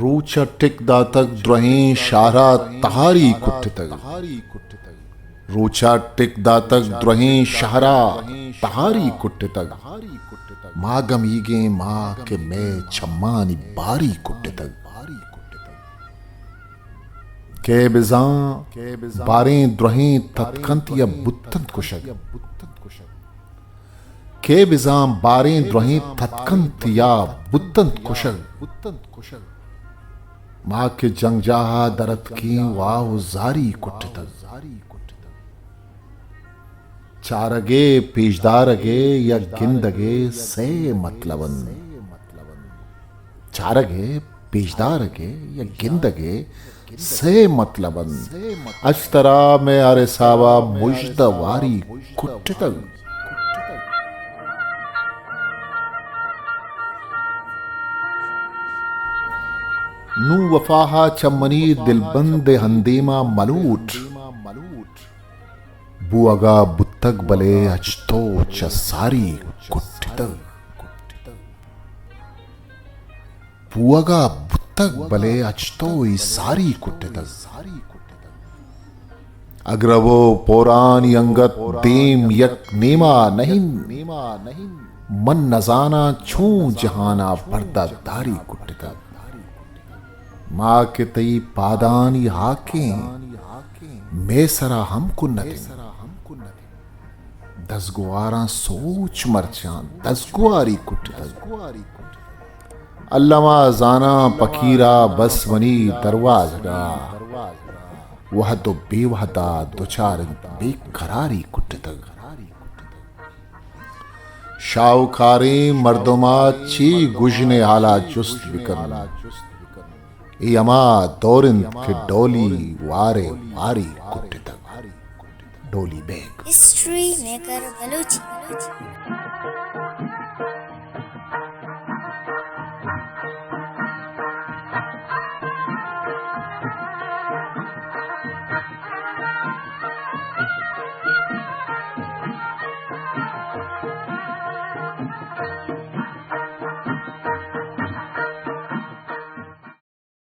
روچ ءَ ٹک داتگ درہیں شہر ءَ تہاری کٹتگ۔ روچ ءَ ٹک داتگ درہیں شہر ءَ تہاری کٹتگ۔ ما گمیگیں ما کہ مئے چمانی باری کٹتگ۔ کئے بزاں باریں درہیں تتکنت یا بوتنت کشگ۔ کئے بزاں باریں درہیں تتکنت یا بوتنت کشگ۔ ما کہ جنگجاہ ءَ در اتکیں واہ و زاری کٹتگ۔ چارگ ءِ، پیشدارگ ءِ یا گندگ ءِ سئے مطلب انت۔ چارگ ءِ، پیشدارگ ءِ یا گندگ ءِ سئے مطلب انت۔ اش ترا مئے ہر حساب ءَ مژدہ واری کٹتگ۔ نوں وفا ءَ چہ منی دلبند ءِ ہندیم ءَ ملوٹ۔ بوہگ ءَ بوتگ بلے اچ تو چہ ساری کٹتگ۔ بوہگ ءَ بوتگ بلے اچ تو اے ساری کٹتگ۔ اگرو پورانی انگت دیم یک نیما نہ انت۔ من نزاناں چون جہان ءَ پردہ داری کٹتگ۔ ما کہ تئی پادانی ہاکیں، مئے سرا ہم کنت انت۔ دزگواراں سوچ مرچاں دزگواری کٹتگ۔ الما زاناں پکیرا بس منی دروازگا وہد و بے وہدا دچار انت، بے قراری کٹتگ۔ شاہوکاریں مردما چی گژن ءِ حالا جست بکن۔ اے ہما دور انت کہ ڈولی وارے واری کٹتگ۔ ڈولی بیگ۔ History maker Balochi.